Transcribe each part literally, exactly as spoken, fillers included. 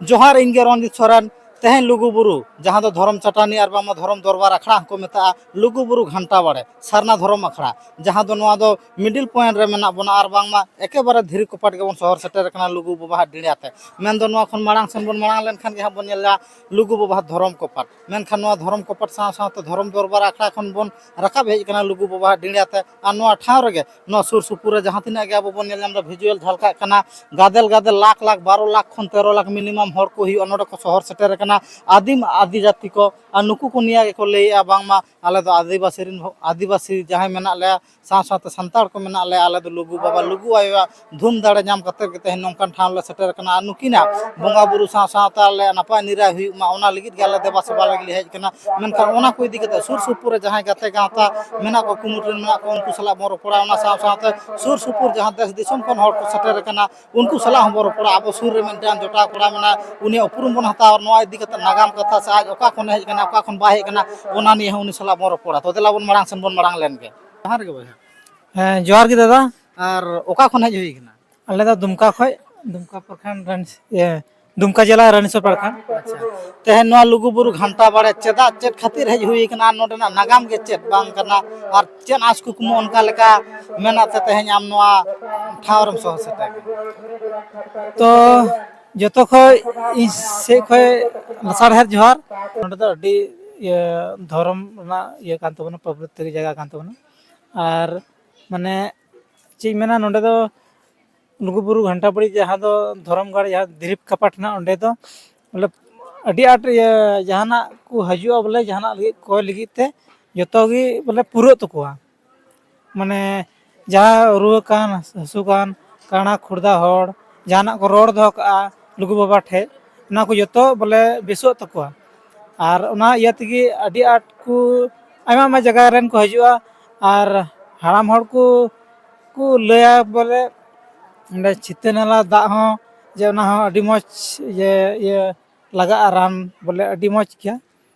ᱡᱚᱦᱟᱨ, ᱤᱧ ᱜᱮ ᱨᱚᱧᱡᱤᱛ ᱥᱚᱨᱮᱱ᱾ ᱛᱮᱦᱮᱧ ᱞᱩᱜᱩ ᱵᱩᱨᱩ, ᱡᱟᱦᱟᱸ ᱫᱚ ᱫᱷᱚᱨᱚᱢ ᱪᱟᱹᱴᱟᱹᱱᱤ ᱟᱨ ᱵᱟᱝᱢᱟ ᱫᱷᱚᱨᱚᱢ ᱫᱚᱨᱵᱟᱨ ᱟᱠᱷᱲᱟ ᱦᱚᱸᱠᱚ ᱢᱮᱛᱟᱜᱼᱟ, ᱞᱩᱜᱩ ᱵᱩᱨᱩ ᱜᱷᱟᱱᱴᱟ ᱵᱟᱲᱮ ᱥᱟᱨᱱᱟ ᱫᱷᱚᱨᱚᱢ ᱟᱠᱷᱲᱟ, ᱡᱟᱦᱟᱸ ᱫᱚ ᱱᱚᱣᱟ ᱫᱚ middle point ᱨᱮ ᱢᱮᱱᱟᱜ ᱵᱚᱱᱟ ᱟᱨ ᱵᱟᱝᱢᱟ ᱮᱠᱮᱵᱟᱨᱮ ᱫᱷᱤᱨᱤ ᱠᱚᱯᱟᱴ ᱜᱮᱵᱚᱱ ᱥᱚᱦᱚᱨ ᱥᱮᱴᱮᱨ ᱟᱠᱟᱱᱟ ᱞᱩᱜᱩ ᱵᱟᱵᱟᱣᱟᱜ ᱰᱤᱸᱲᱟ ᱛᱮ᱾ ᱢᱮᱱᱫᱚ ᱱᱚᱣᱟ ᱠᱷᱚᱱ ᱢᱟᱲᱟᱝ ᱥᱮᱱ ᱵᱚᱱ ᱢᱟᱲᱟᱝ ᱞᱮᱱᱠᱷᱟᱱ ᱜᱮ ᱦᱟᱸᱜ ᱵᱚᱱ ᱧᱮᱞᱟ ᱞᱩᱜᱩ ᱵᱟᱵᱟᱣᱟᱜ ᱫᱷᱚᱨᱚᱢ ᱠᱚᱯᱟᱴ᱾ ᱢᱮᱱᱠᱷᱟᱱ ᱱᱚᱣᱟ ᱫᱷᱚᱨᱚᱢ ᱠᱚᱯᱟᱴ ᱥᱟᱶ ᱥᱟᱶᱛᱮ ᱫᱷᱚᱨᱚᱢ ᱫᱚᱨᱵᱟᱨ ᱟᱠᱷᱲᱟ ᱠᱷᱚᱱ ᱵᱚᱱ ᱨᱟᱠᱟᱵ ᱦᱮᱡ ᱟᱠᱟᱱᱟ ᱞᱩᱜᱩ ᱵᱟᱵᱟᱣᱟᱜ ᱰᱤᱸᱲᱟ ᱛᱮ᱾ ᱟᱨ ᱱᱚᱣᱟ ᱴᱷᱟᱶ ᱨᱮᱜᱮ ᱱᱚᱣᱟ ᱥᱩᱨ ᱥᱩᱯᱩᱨ ᱨᱮ ᱡᱟᱦᱟᱸ ᱛᱤᱱᱟᱹᱜ ᱜᱮ ᱟᱵᱚ ᱵᱚᱱ ᱧᱮᱞ ᱧᱟᱢ ᱮᱫᱟ, visual ᱡᱷᱟᱞᱠᱟᱜ ᱠᱟᱱᱟ, ᱜᱟᱫᱮᱞ ᱜᱟᱫᱮᱞ ᱞᱟᱠᱷ ᱞᱟᱠᱷ, ᱵᱟᱨᱚ ᱞᱟᱠᱷ ᱠᱷᱚᱱ ᱛᱮᱨᱚ ᱞᱟᱠᱷ minimum ᱦᱚᱲ ᱠᱚ ᱦᱩᱭᱩᱜᱼᱟ, ᱱᱚᱰᱮ ᱠᱚ ᱥᱚᱦᱚᱨ ᱥᱮᱴᱮᱨ ᱟᱠᱟᱱᱟ ᱟᱹᱫᱤᱢ ᱟᱹᱫᱤ ᱡᱟᱹᱛᱤ ᱠᱚ᱾ ᱟᱨ ᱱᱩᱠᱩ ᱠᱚ ᱱᱤᱭᱟᱹ ᱜᱮᱠᱚ ᱞᱟᱹᱭᱮᱫᱼᱟ, ᱵᱟᱝᱢᱟ ᱟᱞᱮ ᱫᱚ ᱟᱹᱫᱤᱵᱟᱹᱥᱤ ᱨᱮᱱ ᱦᱚ-, ᱟᱹᱫᱤᱵᱟᱹᱥᱤ ᱡᱟᱦᱟᱸᱭ ᱢᱮᱱᱟᱜ ᱞᱮᱭᱟ, ᱥᱟᱶ ᱥᱟᱶᱛᱮ ᱥᱟᱱᱛᱟᱲ ᱠᱚ ᱢᱮᱱᱟᱜ ᱞᱮᱭᱟ, ᱟᱞᱮ ᱫᱚ ᱞᱩᱜᱩ ᱵᱟᱵᱟ, ᱞᱩᱜᱩ ᱟᱭᱳᱣᱟᱜ ᱫᱷᱩᱢ ᱫᱟᱲᱮ ᱧᱟᱢ ᱠᱟᱛᱮ ᱜᱮ ᱛᱮᱦᱮᱧ ᱱᱚᱝᱠᱟᱱ ᱴᱷᱟᱶ ᱞᱮ ᱥᱮᱴᱮᱨ ᱟᱠᱟᱱᱟ᱾ ᱟᱨ ᱱᱩᱠᱤᱱᱟᱜ ᱵᱚᱸᱜᱟ ᱵᱩᱨᱩ ᱥᱟᱶ ᱥᱟᱶᱛᱮ ᱟᱞᱮ ᱱᱟᱯᱟᱭ ᱱᱤᱨᱟᱭ ᱦᱩᱭᱩᱜ ᱢᱟ, ᱚᱱᱟ ᱞᱟᱹᱜᱤᱫ ᱜᱮ ᱟᱞᱮ ᱫᱮᱵᱟ ᱥᱮᱵᱟ ᱞᱟᱹᱜᱤᱫ ᱞᱮ ᱦᱮᱡ ᱟᱠᱟᱱᱟ᱾ ᱢᱮᱱᱠᱷᱟᱱ ᱚᱱᱟ ᱠᱚ ᱤᱫᱤ ᱠᱟᱛᱮ ᱥᱩᱨ ᱥᱩᱯᱩᱨ ᱨᱮ ᱡᱟᱦᱟᱸᱭ ᱜᱟᱛᱮ ᱜᱟᱶᱛᱟ ᱢᱮᱱᱟᱜ ᱠᱚᱣᱟ, ᱠᱩᱢᱩᱴ ᱨᱮᱱ ᱢᱮᱱᱟᱜ ᱠᱚᱣᱟ, ᱩᱱᱠᱩ ᱥᱟᱞᱟᱜ ᱵᱚᱱ ᱨᱚᱯᱚᱲᱟ᱾ ᱚᱱᱟ ᱥᱟᱶ ᱥᱟᱶᱛᱮ ᱥᱩᱨ ᱥᱩᱯᱩᱨ ᱡᱟᱦᱟᱸ ᱫᱮᱥ ᱫᱤᱥᱚᱢ ᱠᱷᱚᱱ ᱦᱚᱲ ᱠᱚ ᱥᱮᱴᱮᱨ ᱟᱠᱟᱱᱟ, ᱩᱱᱠᱩ ᱥᱟᱞᱟᱜ ᱦᱚᱸᱵᱚᱱ ᱨᱚᱯᱚᱲᱟ᱾ ᱟᱵᱚ ᱥᱩᱨ ᱨᱮ ᱢᱤᱫᱴᱟᱝ ᱡᱚᱴᱟᱣ ᱠᱚᱲᱟ ᱢᱮᱱᱟᱭᱟ, ᱩᱱᱤᱭᱟᱜ ᱩᱯᱨᱩᱢ ᱵᱚᱱ ᱦᱟᱛᱟᱣᱟ᱾ ᱱᱚᱣᱟ ᱤᱫᱤ ᱠᱟᱛᱮ ᱱᱟᱜᱟᱢ ᱠᱟᱛᱷᱟ ᱥᱮ ᱟᱡ ᱚᱠᱟ ᱠᱷᱚᱱᱮ ᱦᱮᱡ ᱟᱠᱟᱱᱟ, ᱚᱠᱟ ᱠᱷᱚᱱ ᱵᱟᱭ ᱦᱮᱡ ᱟᱠᱟᱱᱟ, ᱚᱱᱟ ᱱᱤᱭᱮ ᱦᱚᱸ ᱩᱱᱤ ᱥᱟᱞᱟᱜ ᱵᱚᱱ ᱨᱚᱯᱚᱲᱟ᱾ ᱛᱚ ᱫᱮᱞᱟ ᱵᱚᱱ ᱢᱟᱲᱟᱝ ᱥᱮᱱ ᱵᱚᱱ ᱢᱟᱲᱟᱝ ᱞᱮᱱ ᱜᱮ᱾ ᱡᱚᱦᱟᱨ ᱜᱮ ᱵᱚᱭᱦᱟ᱾ ᱦᱮᱸ, ᱡᱚᱦᱟᱨ ᱜᱮ ᱫᱟᱫᱟ᱾ ᱟᱨ ᱚᱠᱟ ᱠᱷᱚᱱ ᱦᱮᱡ ᱦᱩᱭ ᱟᱠᱟᱱᱟ? ᱟᱞᱮ ᱫᱚ ᱫᱩᱢᱠᱟ ᱠᱷᱚᱡ, ᱫᱩᱢᱠᱟ ᱯᱨᱚᱠᱷᱚᱸᱰ ᱨᱟᱱᱤ-, ᱤᱭᱟᱹ, ᱫᱩᱢᱠᱟ ᱡᱮᱞᱟ ᱨᱟᱱᱤᱥᱚᱨ ᱯᱨᱚᱠᱷᱚᱸᱰ᱾ ᱟᱪᱪᱷᱟ, ᱛᱮᱦᱮᱧ ᱱᱚᱣᱟ ᱞᱩᱜᱩ ᱵᱩᱨᱩ ᱜᱷᱟᱱᱴᱟ ᱵᱟᱲᱮ ᱪᱮᱫᱟᱜ, ᱪᱮᱫ ᱠᱷᱟᱹᱛᱤᱨ ᱦᱮᱡ ᱦᱩᱭ ᱟᱠᱟᱱᱟ ᱟᱨ ᱱᱚᱰᱮᱱᱟᱜ ᱱᱟᱜᱟᱢ ᱜᱮ ᱪᱮᱫ ᱵᱟᱝ ᱠᱟᱱᱟ ᱟᱨ ᱪᱮᱫ ᱟᱸᱥ ᱠᱩᱠᱢᱩ ᱚᱱᱠᱟ ᱞᱮᱠᱟ ᱢᱮᱱᱟᱜ ᱛᱮ ᱛᱮᱦᱮᱧ ᱟᱢ ᱱᱚᱣᱟ ᱴᱷᱟᱶ ᱨᱮᱢ ᱥᱚᱦᱚᱨ ᱥᱮᱴᱮᱨ ᱠᱟᱱᱟ? ᱛᱚ ᱡᱚᱛᱚ ᱠᱷᱚᱡ ᱤᱧ ᱥᱮᱫ ᱠᱷᱚᱡ ᱞᱟᱥᱟᱲᱦᱮᱫ ᱡᱚᱦᱟᱨ᱾ ᱱᱚᱰᱮ ᱫᱚ ᱟᱹᱰᱤ ᱤᱭᱟᱹ ᱫᱷᱚᱨᱚᱢ ᱨᱮᱱᱟᱜ ᱤᱭᱟᱹ ᱠᱟᱱ ᱛᱟᱵᱚᱱᱟ, ᱯᱚᱵᱤᱛᱨᱚ ᱡᱟᱭᱜᱟ ᱠᱟᱱ ᱛᱟᱵᱚᱱᱟ᱾ ᱟᱨ ᱢᱟᱱᱮ ᱪᱮᱫ ᱤᱧ ᱢᱮᱱᱟ, ᱱᱚᱰᱮ ᱫᱚ ᱞᱩᱜᱩᱵᱩᱨᱩ ᱜᱷᱟᱱᱴᱟ ᱵᱟᱲᱮ ᱡᱟᱦᱟᱸ ᱫᱚ ᱫᱷᱚᱨᱚᱢ ᱜᱟᱲ, ᱡᱟᱦᱟᱸ ᱫᱷᱤᱨᱤ ᱠᱟᱯᱟᱴ ᱦᱮᱱᱟᱜ, ᱚᱸᱰᱮ ᱫᱚ ᱵᱚᱞᱮ ᱟᱹᱰᱤ ᱟᱸᱴ ᱤᱭᱟᱹ ᱡᱟᱦᱟᱱᱟᱜ ᱠᱚ ᱦᱤᱡᱩᱜᱼᱟ, ᱵᱚᱞᱮ ᱡᱟᱦᱟᱱᱟᱜ ᱞᱟᱹᱜᱤᱫ ᱠᱚᱭ ᱞᱟᱹᱜᱤᱫ ᱛᱮ ᱡᱚᱛᱚ ᱜᱮ ᱵᱚᱞᱮ ᱯᱩᱨᱟᱹᱜ ᱛᱟᱠᱚᱣᱟ᱾ ᱢᱟᱱᱮ ᱡᱟᱦᱟᱸ ᱨᱩᱣᱟᱹ ᱠᱟᱱ, ᱦᱟᱹᱥᱩ ᱠᱟᱱ, ᱠᱟᱬᱟ ᱠᱷᱩᱲᱫᱟ ᱦᱚᱲ ᱡᱟᱦᱟᱱᱟᱜ ᱠᱚ ᱨᱚᱲ ᱫᱚᱦᱚ ᱠᱟᱜᱼᱟ ᱞᱩᱜᱩ ᱵᱟᱵᱟ ᱴᱷᱮᱡ, ᱚᱱᱟ ᱠᱚ ᱡᱚᱛᱚ ᱵᱚᱞᱮ ᱵᱮᱥᱚᱜ ᱛᱟᱠᱚᱣᱟ᱾ ᱟᱨ ᱚᱱᱟ ᱤᱭᱟᱹ ᱛᱮᱜᱮ ᱟᱹᱰᱤ ᱟᱸᱴ ᱠᱚ, ᱟᱭᱢᱟ ᱟᱭᱢᱟ ᱡᱟᱭᱜᱟ ᱨᱮᱱ ᱠᱚ ᱦᱤᱡᱩᱜᱼᱟ᱾ ᱟᱨ ᱦᱟᱲᱟᱢ ᱦᱚᱲ ᱠᱚ ᱠᱚ ᱞᱟᱹᱭᱟ ᱵᱚᱞᱮ ᱚᱸᱰᱮ ᱪᱷᱤᱛᱟᱹ ᱱᱟᱞᱟ ᱫᱟᱜ ᱦᱚᱸ, ᱡᱮ ᱚᱱᱟ ᱦᱚᱸ ᱟᱹᱰᱤ ᱢᱚᱡᱽ, ᱡᱮ ᱤᱭᱟᱹ ᱞᱟᱜᱟᱜᱼᱟ ᱨᱟᱱ, ᱵᱚᱞᱮ ᱟᱹᱰᱤ ᱢᱚᱡᱽ ᱜᱮᱭᱟ᱾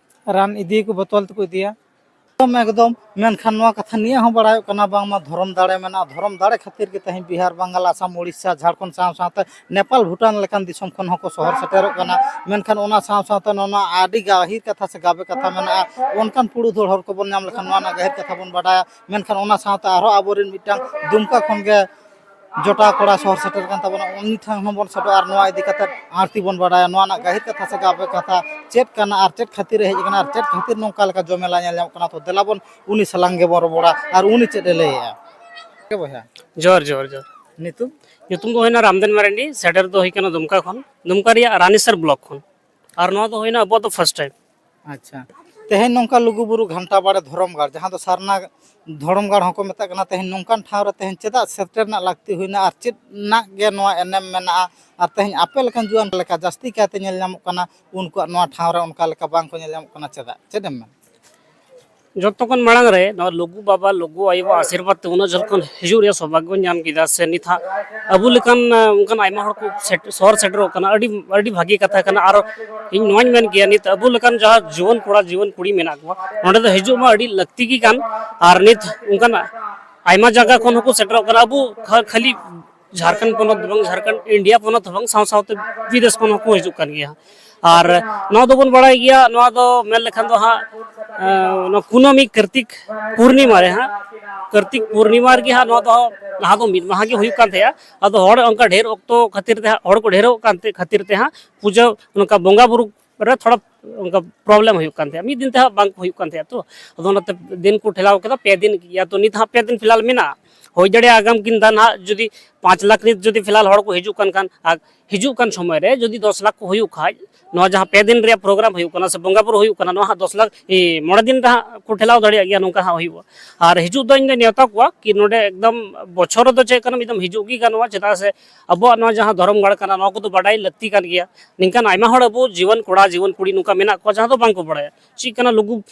ᱨᱟᱱ ᱤᱫᱤᱭᱟᱠᱚ, ᱵᱚᱛᱚᱞ ᱛᱮᱠᱚ ᱤᱫᱤᱭᱟ᱾ ᱮᱠᱫᱚᱢ, ᱮᱠᱫᱚᱢ᱾ ᱢᱮᱱᱠᱷᱟᱱ ᱱᱚᱣᱟ ᱠᱟᱛᱷᱟ ᱱᱤᱭᱟᱹ ᱦᱚᱸ ᱵᱟᱲᱟᱭᱚᱜ ᱠᱟᱱᱟ, ᱵᱟᱝᱢᱟ ᱫᱷᱚᱨᱚᱢ ᱫᱟᱲᱮ ᱢᱮᱱᱟᱜᱼᱟ, ᱫᱷᱚᱨᱚᱢ ᱫᱟᱲᱮ ᱠᱷᱟᱹᱛᱤᱨ ᱜᱮ ᱛᱮᱦᱮᱧ ᱵᱤᱦᱟᱨ, ᱵᱟᱝᱜᱟᱞ, ᱟᱥᱟᱢ, ᱳᱰᱤᱥᱟ, ᱡᱷᱟᱲᱠᱷᱚᱸᱰ ᱥᱟᱶ ᱥᱟᱶᱛᱮ ᱱᱮᱯᱟᱞ, ᱵᱷᱩᱴᱟᱱ ᱞᱮᱠᱟᱱ ᱫᱤᱥᱚᱢ ᱠᱷᱚᱱ ᱦᱚᱸᱠᱚ ᱥᱚᱦᱚᱨ ᱥᱮᱴᱮᱨᱚᱜ ᱠᱟᱱᱟ᱾ ᱢᱮᱱᱠᱷᱟᱱ ᱚᱱᱟ ᱥᱟᱶ ᱥᱟᱶᱛᱮ ᱱᱚᱣᱟ ᱟᱹᱰᱤ ᱜᱟᱹᱦᱤᱨ ᱠᱟᱛᱷᱟ ᱥᱮ ᱜᱟᱵᱮ ᱠᱟᱛᱷᱟ ᱢᱮᱱᱟᱜᱼᱟ᱾ ᱚᱱᱠᱟᱱ ᱯᱩᱨᱩᱫᱷᱩᱞ ᱦᱚᱲ ᱠᱚᱵᱚᱱ ᱧᱟᱢ ᱞᱮᱠᱷᱟᱱ ᱱᱚᱣᱟ ᱨᱮᱱᱟᱜ ᱜᱟᱹᱦᱤᱨ ᱠᱟᱛᱷᱟ ᱵᱚᱱ ᱵᱟᱰᱟᱭᱟ᱾ ᱢᱮᱱᱠᱷᱟᱱ ᱚᱱᱟ ᱥᱟᱶᱛᱮ ᱟᱨᱦᱚᱸ ᱟᱵᱚᱨᱮᱱ ᱢᱤᱫᱴᱟᱝ ᱫᱩᱢᱠᱟ ᱠᱷᱚᱱ ᱜᱮ ᱡᱚᱴᱟᱣ ᱠᱚᱲᱟ ᱥᱚᱦᱚᱨ ᱥᱮᱴᱮᱨ ᱠᱟᱱ ᱛᱟᱵᱚᱱᱟ, ᱩᱱᱤ ᱴᱷᱮᱱ ᱦᱚᱸᱵᱚᱱ ᱥᱮᱴᱮᱨᱚᱜᱼᱟ ᱟᱨ ᱱᱚᱣᱟ ᱤᱫᱤ ᱠᱟᱛᱮ ᱟᱹᱲᱛᱤ ᱵᱚᱱ ᱵᱟᱰᱟᱭᱟ᱾ ᱱᱚᱣᱟ ᱨᱮᱱᱟᱜ ᱜᱟᱹᱦᱤᱨ ᱠᱟᱛᱷᱟ ᱥᱮ ᱜᱟᱵᱮ ᱠᱟᱛᱷᱟ ᱪᱮᱫ ᱠᱟᱱᱟ ᱟᱨ ᱪᱮᱫ ᱠᱷᱟᱹᱛᱤᱨ ᱮ ᱦᱮᱡ ᱟᱠᱟᱱᱟ ᱟᱨ ᱪᱮᱫ ᱠᱷᱟᱹᱛᱤᱨ ᱱᱚᱝᱠᱟ ᱞᱮᱠᱟ ᱡᱚᱢᱮᱞᱟ ᱧᱮᱞ ᱧᱟᱢᱚᱜ ᱠᱟᱱᱟ᱾ ᱛᱚ ᱫᱮᱞᱟ ᱵᱚᱱ ᱩᱱᱤ ᱥᱟᱞᱟᱝ ᱜᱮᱵᱚᱱ ᱨᱚᱯᱚᱲᱟ ᱟᱨ ᱩᱱᱤ ᱪᱮᱫ ᱮ ᱞᱟᱹᱭᱮᱜᱼᱟ᱾ ᱦᱮᱸ ᱵᱚᱭᱦᱟ᱾ ᱡᱚᱦᱟᱨ, ᱡᱚᱦᱟᱨ, ᱡᱚᱦᱟᱨ᱾ ᱧᱩᱛᱩᱢ? ᱧᱩᱛᱩᱢ ᱫᱚ ᱦᱩᱭᱱᱟ ᱨᱟᱢᱫᱮᱱ ᱢᱟᱨᱟᱱᱰᱤ, ᱥᱮᱴᱮᱨ ᱫᱚ ᱦᱩᱭ ᱠᱟᱱᱟ ᱫᱩᱢᱠᱟ ᱠᱷᱚᱱ, ᱫᱩᱢᱠᱟ ᱨᱮᱭᱟᱜ ᱨᱟᱱᱤᱥᱟᱨ ᱵᱞᱚᱠ ᱠᱷᱚᱱ᱾ ᱟᱨ ᱱᱚᱣᱟ ᱫᱚ ᱦᱩᱭᱱᱟ ᱟᱵᱚᱣᱟᱜ ᱫᱚ ᱯᱷᱟᱥᱴ ᱴᱟᱭᱤᱢ᱾ ᱟᱪᱪᱷᱟ, ᱛᱮᱦᱮᱧ ᱱᱚᱝᱠᱟ ᱞᱩᱜᱩᱵᱩᱨᱩ ᱜᱷᱟᱱᱴᱟ ᱵᱟᱲᱮ ᱫᱷᱚᱨᱚᱢ ᱜᱟᱲ, ᱡᱟᱦᱟᱸ ᱫᱚ ᱥᱟᱨᱱᱟ ᱫᱷᱚᱨᱚᱢ ᱜᱟᱲ ᱦᱚᱸᱠᱚ ᱢᱮᱛᱟᱜ ᱠᱟᱱᱟ, ᱛᱮᱦᱮᱧ ᱱᱚᱝᱠᱟᱱ ᱴᱷᱟᱶ ᱨᱮ ᱛᱮᱦᱮᱧ ᱪᱮᱫᱟᱜ ᱥᱮᱴᱮᱨ ᱨᱮᱱᱟᱜ ᱞᱟᱹᱠᱛᱤ ᱦᱩᱭᱱᱟ ᱟᱨ ᱪᱮᱫ ᱨᱮᱱᱟᱜ ᱜᱮ ᱱᱚᱣᱟ ᱮᱱᱮᱢ ᱢᱮᱱᱟᱜᱼᱟ? ᱟᱨ ᱛᱮᱦᱮᱧ ᱟᱯᱮ ᱞᱮᱠᱟᱱ ᱡᱩᱣᱟᱹᱱ ᱞᱮᱠᱟ ᱡᱟᱹᱥᱛᱤ ᱠᱟᱭᱛᱮ ᱧᱮᱞ ᱧᱟᱢᱚᱜ ᱠᱟᱱᱟ, ᱩᱱᱠᱩᱣᱟᱜ ᱱᱚᱣᱟ ᱴᱷᱟᱶ ᱨᱮ ᱚᱱᱠᱟ ᱞᱮᱠᱟ ᱵᱟᱝ ᱠᱚ ᱧᱮᱞ ᱧᱟᱢᱚᱜ ᱠᱟᱱᱟ, ᱪᱮᱫᱟᱜ? ᱪᱮᱫ ᱮᱢ ᱢᱮᱱᱟ? ᱡᱚᱛᱚ ᱠᱷᱚᱱ ᱢᱟᱲᱟᱝ ᱨᱮ ᱱᱚᱣᱟ ᱞᱩᱜᱩ ᱵᱟᱵᱟ, ᱞᱩᱜᱩ ᱟᱭᱳᱣᱟᱜ ᱟᱥᱤᱨᱵᱟᱫᱽ ᱛᱮ ᱩᱱᱟᱹᱜ ᱡᱷᱟᱹᱞ ᱠᱷᱚᱱ ᱦᱤᱡᱩᱜ ᱨᱮᱭᱟᱜ ᱥᱳᱵᱷᱟᱜᱽᱜᱚᱧ ᱧᱟᱢ ᱠᱮᱫᱟ, ᱥᱮ ᱱᱤᱛ ᱦᱟᱸᱜ ᱟᱵᱚ ᱞᱮᱠᱟᱱ, ᱟᱸ, ᱚᱱᱠᱟᱱ ᱟᱭᱢᱟ ᱦᱚᱲ ᱠᱚ ᱥᱮᱴ-, ᱥᱚᱦᱚᱨ ᱥᱮᱴᱮᱨᱚᱜ ᱠᱟᱱᱟ᱾ ᱟᱹᱰᱤ, ᱟᱹᱰᱤ ᱵᱷᱟᱹᱜᱤ ᱠᱟᱛᱷᱟ ᱠᱟᱱᱟ᱾ ᱟᱨ ᱤᱧ ᱱᱚᱣᱟᱧ ᱢᱮᱱ ᱠᱮᱭᱟ, ᱱᱤᱛ ᱟᱵᱚ ᱞᱮᱠᱟᱱ ᱡᱟᱦᱟᱸ ᱡᱩᱣᱟᱹᱱ ᱠᱚᱲᱟ, ᱡᱩᱣᱟᱹᱱ ᱠᱩᱲᱤ ᱢᱮᱱᱟᱜ ᱠᱚᱣᱟ, ᱱᱚᱸᱰᱮ ᱫᱚ ᱦᱤᱡᱩᱜ ᱢᱟ ᱟᱹᱰᱤ ᱞᱟᱹᱠᱛᱤ ᱜᱮ ᱠᱟᱱ᱾ ᱟᱨ ᱱᱤᱛ ᱚᱱᱠᱟᱱᱟᱜ ᱟᱭᱢᱟ ᱡᱟᱭᱜᱟ ᱠᱷᱚᱱ ᱦᱚᱸᱠᱚ ᱥᱮᱴᱮᱨᱚᱜ ᱠᱟᱱᱟ᱾ ᱟᱵᱚ ᱠᱷᱟ-, ᱠᱷᱟᱹᱞᱤ ᱡᱷᱟᱲᱠᱷᱚᱸᱰ ᱯᱚᱱᱚᱛ ᱫᱚ ᱵᱟᱝ, ᱡᱷᱟᱲᱠᱷᱚᱸᱰ, ᱤᱱᱰᱤᱭᱟ ᱯᱚᱱᱚᱛ ᱦᱚᱸ ᱵᱟᱝ, ᱥᱟᱶ ᱥᱟᱶᱛᱮ ᱵᱤᱫᱮᱥ ᱠᱷᱚᱱ ᱦᱚᱸᱠᱚ ᱦᱤᱡᱩᱜ ᱠᱟᱱ ᱜᱮᱭᱟ᱾ ᱟᱨ ᱱᱚᱣᱟ ᱫᱚᱵᱚᱱ ᱵᱟᱲᱟᱭ ᱜᱮᱭᱟ, ᱱᱚᱣᱟ ᱫᱚ ᱢᱮᱱ ᱞᱮᱠᱷᱟᱱ ᱫᱚ ᱦᱟᱸᱜ, ᱮᱸ, ᱱᱚᱣᱟ ᱠᱩᱱᱟᱹᱢᱤ, ᱠᱟᱨᱛᱤᱠ ᱯᱩᱨᱱᱤᱢᱟ ᱨᱮ ᱦᱟᱸᱜ, ᱠᱟᱨᱛᱤᱠ ᱯᱩᱨᱱᱤᱢᱟ ᱨᱮᱜᱮ ᱦᱟᱸᱜ ᱱᱚᱣᱟ ᱫᱚ ᱞᱟᱦᱟ ᱫᱚ ᱢᱤᱫ ᱢᱟᱦᱟ ᱜᱮ ᱦᱩᱭᱩᱜ ᱠᱟᱱ ᱛᱟᱦᱮᱸᱜᱼᱟ᱾ ᱟᱫᱚ ᱦᱚᱲ ᱚᱱᱠᱟ ᱰᱷᱮᱨ ᱚᱠᱛᱚ ᱠᱷᱟᱹᱛᱤᱨ ᱛᱮ ᱦᱟᱸᱜ, ᱦᱚᱲ ᱠᱚ ᱰᱷᱮᱨᱚᱜ ᱠᱟᱱ ᱛᱮ, ᱠᱷᱟᱹᱛᱤᱨ ᱛᱮ ᱦᱟᱸᱜ ᱯᱩᱡᱟᱹ ᱚᱱᱠᱟ ᱵᱚᱸᱜᱟ ᱵᱩᱨᱩ ᱨᱮ ᱛᱷᱚᱲᱟ ᱚᱱᱠᱟ ᱯᱨᱚᱵᱞᱮᱢ ᱦᱩᱭᱩᱜ ᱠᱟᱱ ᱛᱟᱦᱮᱸᱜᱼᱟ, ᱢᱤᱫ ᱫᱤᱱ ᱛᱮ ᱦᱟᱸᱜ ᱵᱟᱝ ᱦᱩᱭᱩᱜ ᱠᱟᱱ ᱛᱟᱦᱮᱸᱜᱼᱟ᱾ ᱛᱚ ᱟᱫᱚ ᱚᱱᱟᱛᱮ ᱫᱤᱱ ᱠᱚ ᱴᱷᱮᱞᱟᱣ ᱠᱮᱫᱟ, ᱯᱮ ᱫᱤᱱ, ᱭᱟ ᱛᱚ ᱱᱤᱛ ᱦᱟᱸᱜ ᱯᱮ ᱫᱤᱱ ᱯᱷᱤᱞᱦᱟᱞ ᱢᱮᱱᱟᱜᱼᱟ᱾ ᱦᱩᱭ ᱫᱟᱲᱮᱭᱟᱜᱼᱟ ᱟᱜᱟᱢ ᱫᱤᱱ ᱫᱟᱱ ᱦᱟᱸᱜ ᱡᱩᱫᱤ ᱯᱟᱸᱪ ᱞᱟᱠᱷ ᱱᱤᱛ ᱡᱩᱫᱤ ᱯᱷᱤᱞᱦᱟᱞ ᱦᱚᱲ ᱠᱚ ᱦᱤᱡᱩᱜ ᱠᱟᱱ ᱠᱷᱟᱱ, ᱟᱨ ᱦᱤᱡᱩᱜ ᱠᱟᱱ ᱥᱚᱢᱚᱭ ᱨᱮ ᱡᱩᱫᱤ ᱫᱚᱥ ᱞᱟᱠᱷ ᱠᱚ ᱦᱩᱭᱩᱜ ᱠᱷᱟᱡ, ᱱᱚᱣᱟ ᱡᱟᱦᱟᱸ ᱯᱮ ᱫᱤᱱ ᱨᱮᱭᱟᱜ ᱯᱨᱳᱜᱨᱟᱢ ᱦᱩᱭᱩᱜ ᱠᱟᱱᱟ ᱥᱮ ᱵᱚᱸᱜᱟ ᱵᱩᱨᱩ ᱦᱩᱭᱩᱜ ᱠᱟᱱᱟ, ᱱᱚᱣᱟ ᱦᱟᱸᱜ ᱫᱚᱥ ᱞᱟᱠᱷ, ᱮ, ᱢᱚᱬᱮ ᱫᱤᱱ ᱨᱮ ᱦᱟᱸᱜ ᱠᱚ ᱴᱷᱮᱞᱟᱣ ᱫᱟᱲᱮᱭᱟᱜ ᱜᱮᱭᱟ, ᱱᱚᱝᱠᱟ ᱦᱟᱸᱜ ᱦᱩᱭᱩᱜᱼᱟ᱾ ᱟᱨ ᱦᱤᱡᱩᱜ ᱫᱚ ᱤᱧ ᱫᱚᱧ ᱱᱮᱣᱛᱟ ᱠᱚᱣᱟ ᱠᱤ ᱱᱚᱰᱮ ᱮᱠᱫᱚᱢ ᱵᱚᱪᱷᱚᱨ ᱨᱮᱫᱚ ᱪᱮᱫ ᱠᱟᱱᱟ, ᱢᱤᱫ ᱫᱚᱢ ᱦᱤᱡᱩᱜ ᱜᱮ ᱜᱟᱱᱚᱜᱼᱟ, ᱪᱮᱫᱟᱜ ᱥᱮ ᱟᱵᱚᱣᱟᱜ ᱱᱚᱣᱟ ᱡᱟᱦᱟᱸ ᱫᱷᱚᱨᱚᱢ ᱜᱟᱲ ᱠᱟᱱᱟ, ᱱᱚᱣᱟ ᱠᱚᱫᱚ ᱵᱟᱰᱟᱭ ᱞᱟᱹᱠᱛᱤ ᱠᱟᱱ ᱜᱮᱭᱟ᱾ ᱱᱤᱝᱠᱟᱱ ᱟᱭᱢᱟ ᱦᱚᱲ ᱟᱵᱚ ᱡᱩᱣᱟᱹᱱ ᱠᱚᱲᱟ, ᱡᱩᱣᱟᱹᱱ ᱠᱩᱲᱤ ᱱᱚᱝᱠᱟ ᱢᱮᱱᱟᱜ ᱠᱚᱣᱟ ᱡᱟᱦᱟᱸ ᱫᱚ ᱵᱟᱝ ᱠᱚ ᱵᱟᱲᱟᱭᱟ ᱪᱮᱫ ᱠᱟᱱᱟ ᱞᱩᱜᱩ᱾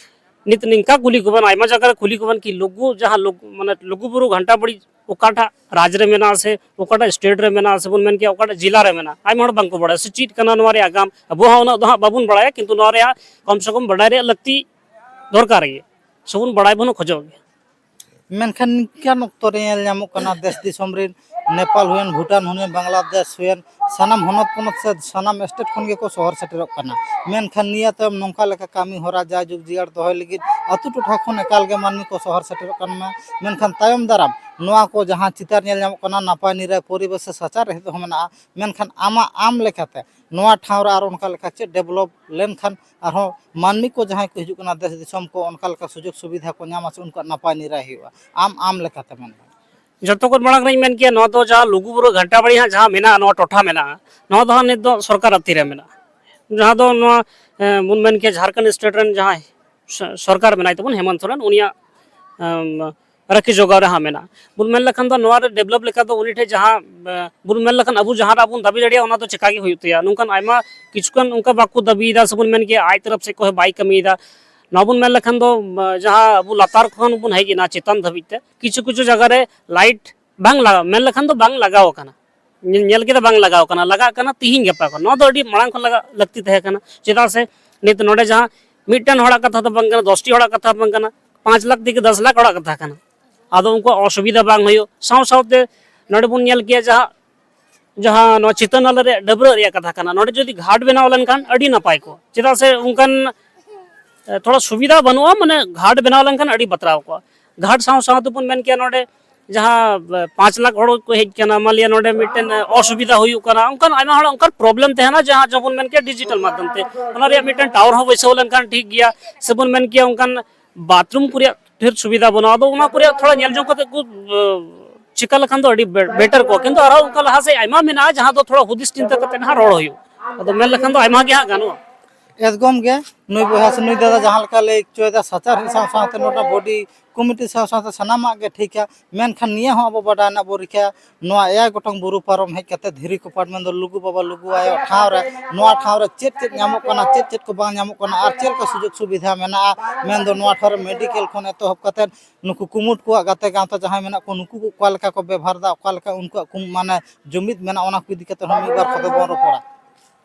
ᱱᱤᱛ ᱱᱤᱝᱠᱟ ᱠᱩᱞᱤ ᱠᱚᱵᱚᱱ, ᱟᱭᱢᱟ ᱡᱟᱭᱜᱟ ᱨᱮ ᱠᱩᱞᱤ ᱠᱚᱵᱚᱱ ᱠᱤ ᱞᱩᱜᱩ, ᱡᱟᱦᱟᱸ ᱞᱩᱜᱩ, ᱢᱟᱱᱮ ᱞᱩᱜᱩ ᱵᱩᱨᱩ ᱜᱷᱟᱱᱴᱟ ᱵᱟᱲᱤ ᱚᱠᱟᱴᱟᱜ ᱨᱟᱡᱽ ᱨᱮ ᱢᱮᱱᱟᱜᱼᱟ ᱥᱮ ᱚᱠᱟᱴᱟᱜ ᱥᱴᱮᱴ ᱨᱮ ᱢᱮᱱᱟᱜᱼᱟ ᱥᱮ ᱵᱚᱱ ᱢᱮᱱ ᱠᱮᱭᱟ ᱚᱠᱟᱴᱟᱜ ᱡᱮᱞᱟ ᱨᱮ ᱢᱮᱱᱟᱜᱼᱟ, ᱟᱭᱢᱟ ᱦᱚᱲ ᱵᱟᱝ ᱠᱚ ᱵᱟᱲᱟᱭᱟ᱾ ᱥᱮ ᱪᱮᱫ ᱠᱟᱱᱟ ᱱᱚᱣᱟ ᱨᱮᱭᱟᱜ ᱟᱜᱟᱢ, ᱟᱵᱚ ᱦᱚᱸ ᱩᱱᱟᱹᱜ ᱫᱚ ᱦᱟᱸᱜ ᱵᱟᱵᱚᱱ ᱵᱟᱲᱟᱭᱟ, ᱠᱤᱱᱛᱩ ᱱᱚᱣᱟ ᱨᱮᱭᱟᱜ ᱠᱚᱢ ᱥᱮ ᱠᱚᱢ ᱵᱟᱰᱟᱭ ᱨᱮᱭᱟᱜ ᱞᱟᱹᱠᱛᱤ ᱫᱚᱨᱠᱟᱨ ᱜᱮ᱾ ᱥᱮᱵᱚᱱ ᱵᱟᱲᱟᱭ ᱵᱚᱱ ᱠᱷᱚᱡᱚᱜ ᱜᱮᱭᱟ᱾ ᱢᱮᱱᱠᱷᱟᱱ ᱱᱤᱝᱠᱟᱱ ᱚᱠᱛᱚ ᱨᱮ ᱧᱮᱞ ᱧᱟᱢᱚᱜ ᱠᱟᱱᱟ, ᱫᱮᱥ ᱫᱤᱥᱚᱢ ᱨᱮᱱ ᱱᱮᱯᱟᱞ ᱦᱩᱭᱮᱱ, ᱵᱷᱩᱴᱟᱱ ᱦᱩᱭᱮᱱ, ᱵᱟᱝᱞᱟᱫᱮᱥ ᱦᱩᱭᱮᱱ, ᱥᱟᱱᱟᱢ ᱦᱚᱱᱚᱛ ᱯᱚᱱᱚᱛ ᱥᱮ ᱥᱟᱱᱟᱢ ᱥᱴᱮᱴ ᱠᱷᱚᱱ ᱜᱮᱠᱚ ᱥᱚᱦᱚᱨ ᱥᱮᱴᱮᱨᱚᱜ ᱠᱟᱱᱟ᱾ ᱢᱮᱱᱠᱷᱟᱱ ᱱᱤᱭᱟᱹ ᱛᱟᱭᱚᱢ ᱱᱚᱝᱠᱟ ᱞᱮᱠᱟ ᱠᱟᱹᱢᱤ ᱦᱚᱨᱟ ᱡᱟᱭᱡᱩᱜᱽ ᱡᱤᱭᱟᱹᱲ ᱫᱚᱦᱚᱭ ᱞᱟᱹᱜᱤᱫ ᱟᱹᱛᱩ ᱴᱚᱴᱷᱟ ᱠᱷᱚᱱ ᱮᱠᱟᱞ ᱜᱮ ᱢᱟᱹᱱᱢᱤ ᱠᱚ ᱥᱚᱦᱚᱨ ᱥᱮᱴᱮᱨᱚᱜ ᱠᱟᱱᱟ᱾ ᱢᱮᱱᱠᱷᱟᱱ ᱛᱟᱭᱚᱢ ᱫᱟᱨᱟᱢ ᱱᱚᱣᱟ ᱠᱚ ᱡᱟᱦᱟᱸ ᱪᱤᱛᱟᱹᱨ ᱧᱮᱞ ᱧᱟᱢᱚᱜ ᱠᱟᱱᱟ, ᱱᱟᱯᱟᱭ ᱱᱤᱨᱟᱭ ᱯᱚᱨᱤᱵᱮᱥ ᱥᱮ ᱥᱟᱪᱟᱨᱦᱮᱫ ᱦᱚᱸ ᱢᱮᱱᱟᱜᱼᱟ, ᱢᱮᱱᱠᱷᱟᱱ ᱟᱢᱟᱜ ᱟᱢ ᱞᱮᱠᱟᱛᱮ ᱱᱚᱣᱟ ᱴᱷᱟᱶ ᱨᱮ ᱟᱨ ᱚᱱᱠᱟ ᱞᱮᱠᱟ ᱪᱮᱫ ᱰᱮᱵᱷᱞᱚᱯ ᱞᱮᱱᱠᱷᱟᱱ ᱟᱨᱦᱚᱸ ᱢᱟᱹᱱᱢᱤ ᱠᱚ ᱡᱟᱦᱟᱸᱭ ᱠᱚ ᱦᱤᱡᱩᱜ ᱠᱟᱱᱟ ᱫᱮᱥ ᱫᱤᱥᱚᱢ ᱠᱚ, ᱚᱱᱠᱟ ᱞᱮᱠᱟ ᱥᱩᱡᱳᱜᱽ ᱥᱩᱵᱤᱫᱷᱟ ᱠᱚ ᱧᱟᱢᱟ ᱥᱮ ᱩᱱᱠᱩᱣᱟᱜ ᱱᱟᱯᱟᱭ ᱱᱤᱨᱟᱭ ᱦᱩᱭᱩᱜᱼᱟ, ᱟᱢ ᱟᱢ ᱞᱮᱠᱟᱛᱮ ᱢᱮᱱ ᱫᱚ? ᱡᱚᱛᱚ ᱠᱷᱚᱱ ᱢᱟᱲᱟᱝ ᱨᱮᱧ ᱢᱮᱱ ᱠᱮᱭᱟ, ᱱᱚᱣᱟ ᱫᱚ ᱡᱟᱦᱟᱸ ᱞᱩᱜᱩᱵᱩᱨᱩ ᱜᱷᱟᱱᱴᱟ ᱵᱟᱲᱤ ᱦᱟᱸᱜ ᱡᱟᱦᱟᱸ ᱢᱮᱱᱟᱜᱼᱟ, ᱱᱚᱣᱟ ᱴᱚᱴᱷᱟ ᱢᱮᱱᱟᱜᱼᱟ, ᱱᱚᱣᱟ ᱫᱚ ᱦᱟᱸᱜ ᱱᱤᱛ ᱫᱚ ᱥᱚᱨᱠᱟᱨᱟᱜ ᱛᱤᱨᱮ ᱢᱮᱱᱟᱜᱼᱟ᱾ ᱡᱟᱦᱟᱸ ᱫᱚ ᱱᱚᱣᱟ, ᱮ, ᱵᱚᱱ ᱢᱮᱱ ᱠᱮᱭᱟ, ᱡᱷᱟᱲᱠᱷᱚᱸᱰ ᱥᱴᱮᱴ ᱨᱮᱱ ᱡᱟᱦᱟᱸᱭ ᱥᱚ-, ᱥᱚᱨᱠᱟᱨ ᱢᱮᱱᱟᱭ ᱛᱟᱵᱚᱱ, ᱦᱮᱢᱚᱱᱛ ᱥᱚᱨᱮᱱ, ᱩᱱᱤᱭᱟᱜ, ᱮᱢ, ᱨᱟᱹᱠᱷᱤ ᱡᱚᱜᱟᱣ ᱨᱮ ᱦᱟᱸᱜ ᱢᱮᱱᱟᱜᱼᱟ᱾ ᱵᱚᱱ ᱢᱮᱱ ᱞᱮᱠᱷᱟᱱ ᱫᱚ ᱱᱚᱣᱟ ᱨᱮ ᱰᱮᱵᱷᱞᱚᱯ ᱞᱮᱠᱟ ᱫᱚ ᱩᱱᱤ ᱴᱷᱮᱱ ᱡᱟᱦᱟᱸ, ᱮ, ᱵᱚᱱ ᱢᱮᱱ ᱞᱮᱠᱷᱟᱱ ᱟᱵᱚ ᱡᱟᱦᱟᱸ ᱨᱮ ᱵᱚᱱ ᱫᱟᱹᱵᱤ ᱫᱟᱲᱮᱭᱟᱜᱼᱟ, ᱚᱱᱟ ᱫᱚ ᱪᱮᱠᱟ ᱜᱮ ᱦᱩᱭᱩᱜ ᱛᱟᱭᱟ᱾ ᱱᱚᱝᱠᱟᱱ ᱟᱭᱢᱟ ᱠᱤᱪᱷᱩ ᱜᱟᱱ ᱚᱱᱠᱟ ᱵᱟᱠᱚ ᱫᱟᱹᱵᱤᱭᱮᱫᱟ ᱥᱮᱵᱚᱱ ᱢᱮᱱ ᱠᱮᱭᱟ ᱟᱡ ᱛᱚᱨᱚᱯ ᱥᱮᱫ ᱠᱷᱚᱱ ᱵᱟᱭ ᱠᱟᱹᱢᱤᱭᱮᱫᱟ᱾ ᱱᱚᱣᱟ ᱵᱚᱱ ᱢᱮᱱ ᱞᱮᱠᱷᱟᱱ ᱫᱚ, ᱮ, ᱡᱟᱦᱟᱸ ᱟᱵᱚ ᱞᱟᱛᱟᱨ ᱠᱷᱚᱱ ᱵᱚᱱ ᱦᱮᱡ ᱮᱱᱟ ᱪᱮᱛᱟᱱ ᱫᱷᱟᱹᱵᱤᱡ ᱛᱮ, ᱠᱤᱪᱷᱩ ᱠᱤᱪᱷᱩ ᱡᱟᱭᱜᱟ ᱨᱮ ᱞᱟᱭᱤᱴ ᱵᱟᱝ ᱞᱟᱜᱟᱣ, ᱢᱮᱱ ᱞᱮᱠᱷᱟᱱ ᱫᱚ ᱵᱟᱝ ᱞᱟᱜᱟᱣ ᱟᱠᱟᱱᱟ᱾ ᱧᱮ-, ᱧᱮᱞ ᱠᱮᱫᱟ ᱵᱟᱝ ᱞᱟᱜᱟᱣ ᱟᱠᱟᱱᱟ, ᱞᱟᱜᱟᱜ ᱠᱟᱱᱟ ᱛᱤᱦᱤᱧ ᱜᱟᱯᱟ ᱠᱷᱚᱱ᱾ ᱱᱚᱣᱟ ᱫᱚ ᱟᱹᱰᱤ ᱢᱟᱲᱟᱝ ᱠᱷᱚᱱ ᱞᱟᱜᱟᱜ ᱞᱟᱹᱠᱛᱤ ᱛᱟᱦᱮᱸ ᱠᱟᱱᱟ᱾ ᱪᱮᱫᱟᱜ ᱥᱮ ᱱᱤᱛ ᱱᱚᱰᱮ ᱡᱟᱦᱟᱸ ᱢᱤᱫᱴᱮᱱ ᱦᱚᱲᱟᱜ ᱠᱟᱛᱷᱟ ᱫᱚ ᱵᱟᱝ ᱠᱟᱱᱟ, ᱫᱚᱥᱴᱤ ᱦᱚᱲᱟᱜ ᱠᱟᱛᱷᱟ ᱵᱟᱝ ᱠᱟᱱᱟ, ᱯᱟᱸᱪ ᱞᱟᱠᱷ ᱛᱷᱮᱠᱮ ᱫᱚᱥ ᱞᱟᱠᱷ ᱦᱚᱲᱟᱜ ᱠᱟᱛᱷᱟ ᱠᱟᱱᱟ᱾ ᱟᱫᱚ ᱩᱱᱠᱩᱣᱟᱜ ᱚᱥᱩᱵᱤᱫᱷᱟ ᱵᱟᱝ ᱦᱩᱭᱩᱜ, ᱥᱟᱶ ᱥᱟᱶᱛᱮ ᱱᱚᱰᱮ ᱵᱚᱱ ᱧᱮᱞ ᱠᱮᱭᱟ ᱡᱟᱦᱟᱸ, ᱡᱟᱦᱟᱸ ᱱᱚᱣᱟ ᱪᱮᱛᱟᱱ ᱱᱟᱞᱟ ᱨᱮᱭᱟᱜ ᱰᱟᱹᱵᱽᱨᱟᱹᱜ ᱨᱮᱭᱟᱜ ᱠᱟᱛᱷᱟ ᱠᱟᱱᱟ, ᱱᱚᱰᱮ ᱡᱩᱫᱤ ᱜᱷᱟᱴ ᱵᱮᱱᱟᱣ ᱞᱮᱱᱠᱷᱟᱱ ᱟᱹᱰᱤ ᱱᱟᱯᱟᱭ ᱠᱚᱜᱼᱟ᱾ ᱪᱮᱫᱟᱜ ᱥᱮ ᱚᱱᱠᱟᱱ, ᱮ, ᱛᱷᱚᱲᱟ ᱥᱩᱵᱤᱫᱷᱟ ᱵᱟᱹᱱᱩᱜᱼᱟ, ᱢᱟᱱᱮ ᱜᱷᱟᱴ ᱵᱮᱱᱟᱣ ᱞᱮᱱᱠᱷᱟᱱ ᱟᱹᱰᱤ ᱵᱟᱛᱨᱟᱣ ᱠᱚᱜᱼᱟ᱾ ᱜᱷᱟᱴ ᱥᱟᱶ ᱥᱟᱶ ᱛᱮᱵᱚᱱ ᱢᱮᱱ ᱠᱮᱭᱟ ᱱᱚᱰᱮ ᱡᱟᱦᱟᱸ, ᱮ, ᱯᱟᱸᱪ ᱞᱟᱠᱷ ᱦᱚᱲ ᱠᱚ ᱦᱮᱡ ᱠᱟᱱᱟ, ᱢᱟᱱ ᱞᱤᱭᱟ ᱱᱚᱰᱮ ᱢᱤᱫᱴᱮᱱ, ᱮ, ᱚᱥᱩᱵᱤᱫᱷᱟ ᱦᱩᱭᱩᱜ ᱠᱟᱱᱟ, ᱚᱱᱠᱟᱱ ᱟᱭᱢᱟ ᱦᱚᱲᱟᱜ ᱚᱱᱠᱟᱱ ᱯᱨᱚᱵᱞᱮᱢ ᱛᱟᱦᱮᱱᱟ, ᱡᱟᱦᱟᱸ ᱡᱮᱢᱚᱱ ᱢᱮᱱ ᱠᱮᱭᱟ ᱰᱤᱡᱤᱴᱟᱞ ᱢᱟᱫᱽᱫᱷᱚᱢ ᱛᱮ ᱚᱱᱟ ᱨᱮᱭᱟᱜ ᱢᱤᱫᱴᱮᱱ ᱴᱟᱣᱟᱨ ᱦᱚᱸ ᱵᱟᱹᱭᱥᱟᱹᱣ ᱞᱮᱱᱠᱷᱟᱱ ᱴᱷᱤᱠ ᱜᱮᱭᱟ, ᱥᱮᱵᱚᱱ ᱢᱮᱱ ᱠᱮᱭᱟ ᱚᱱᱠᱟᱱ ᱵᱟᱛᱷᱨᱩᱢ ᱠᱚ ᱨᱮᱭᱟᱜ ᱰᱷᱮᱨ ᱥᱩᱵᱤᱫᱷᱟ ᱵᱟᱹᱱᱩᱜᱼᱟ᱾ ᱟᱫᱚ ᱚᱱᱟ ᱠᱚ ᱨᱮᱭᱟᱜ ᱛᱷᱚᱲᱟ ᱧᱮᱞ ᱡᱚᱝ ᱠᱟᱛᱮ ᱠᱚ, ᱮ, ᱪᱤᱠᱟ ᱞᱮᱠᱷᱟᱱ ᱫᱚ ᱟᱹᱰᱤ ᱵᱮ-, ᱵᱮᱴᱟᱨ ᱠᱚᱜᱼᱟ, ᱠᱤᱱᱛᱩ ᱟᱨᱦᱚᱸ ᱚᱱᱠᱟ ᱞᱟᱦᱟ ᱥᱮᱫ ᱟᱭᱢᱟ ᱢᱮᱱᱟᱜᱼᱟ ᱡᱟᱦᱟᱸ ᱫᱚ ᱛᱷᱚᱲᱟ ᱦᱩᱫᱤᱥ ᱪᱤᱱᱛᱟᱹ ᱠᱟᱛᱮ ᱱᱟᱦᱟᱜ ᱨᱚᱲ ᱦᱩᱭᱩᱜᱼᱟ᱾ ᱟᱫᱚ ᱢᱮᱱ ᱞᱮᱠᱷᱟᱱ ᱫᱚ ᱟᱭᱢᱟ ᱜᱮ ᱦᱟᱸᱜ ᱜᱟᱱᱚᱜᱼᱟ᱾ ᱮᱠᱫᱚᱢ ᱜᱮ ᱱᱩᱭ ᱵᱚᱭᱦᱟ ᱥᱮ ᱱᱩᱭ ᱫᱟᱫᱟ ᱡᱟᱦᱟᱸ ᱞᱮᱠᱟ ᱞᱟᱹᱭ ᱦᱚᱪᱚᱭᱮᱫᱟ, ᱥᱟᱪᱟᱨᱦᱮᱫ ᱥᱟᱶ ᱥᱟᱶᱛᱮ ᱱᱚᱰᱮ ᱵᱚᱰᱤ ᱠᱚᱢᱤᱴᱤ ᱥᱟᱶ ᱥᱟᱶᱛᱮ ᱥᱟᱱᱟᱢᱟᱜ ᱜᱮ ᱴᱷᱤᱠᱟ, ᱢᱮᱱᱠᱷᱟᱱ ᱱᱤᱭᱟᱹ ᱦᱚᱸ ᱟᱵᱚ ᱵᱟᱰᱟᱭ ᱨᱮᱱᱟᱜ ᱵᱚ ᱨᱤᱠᱟᱹᱭᱟ, ᱱᱚᱣᱟ ᱮᱭᱟᱭ ᱜᱚᱴᱟᱝ ᱵᱩᱨᱩ ᱯᱟᱨᱚᱢ ᱦᱮᱡ ᱠᱟᱛᱮ ᱫᱷᱤᱨᱤ ᱠᱚᱯᱟᱴ ᱢᱮᱱᱫᱚ ᱞᱩᱜᱩ ᱵᱟᱵᱟ ᱞᱩᱜᱩ ᱟᱭᱳ ᱴᱷᱟᱶ ᱨᱮ, ᱱᱚᱣᱟ ᱴᱷᱟᱶ ᱨᱮ ᱪᱮᱫ ᱪᱮᱫ ᱧᱟᱢᱚᱜ ᱠᱟᱱᱟ, ᱪᱮᱫ ᱪᱮᱫ ᱠᱚ ᱵᱟᱝ ᱧᱟᱢᱚᱜ ᱠᱟᱱᱟ ᱟᱨ ᱪᱮᱫ ᱞᱮᱠᱟ ᱥᱩᱡᱳᱜᱽ ᱥᱩᱵᱤᱫᱷᱟ ᱢᱮᱱᱟᱜᱼᱟ, ᱢᱮᱱᱫᱚ ᱱᱚᱣᱟ ᱴᱷᱟᱶ ᱨᱮ ᱢᱮᱰᱤᱠᱮᱞ ᱠᱷᱚᱱ ᱮᱛᱚᱦᱚᱵ ᱠᱟᱛᱮ ᱱᱩᱠᱩ ᱠᱩᱢᱩᱴ ᱠᱚᱣᱟᱜ ᱜᱟᱛᱮ ᱜᱟᱶᱛᱟ ᱡᱟᱦᱟᱸᱭ ᱢᱮᱱᱟᱜ ᱠᱚ, ᱱᱩᱠᱩ ᱠᱚ ᱚᱠᱟ ᱞᱮᱠᱟ ᱠᱚ ᱵᱮᱵᱷᱟᱨ ᱮᱫᱟ, ᱚᱠᱟ ᱞᱮᱠᱟ ᱩᱱᱠᱩᱣᱟᱜ ᱠᱩᱢ-, ᱢᱟᱱᱮ ᱡᱩᱢᱤᱫ ᱢᱮᱱᱟᱜᱼᱟ, ᱚᱱᱟ ᱠᱚ ᱤᱫᱤ ᱠᱟᱛᱮ ᱦᱚᱸ ᱢᱤᱫ ᱵᱟᱨ ᱠᱟᱛᱷᱟ ᱵᱚᱱ ᱨᱚᱯᱚᱲᱟ᱾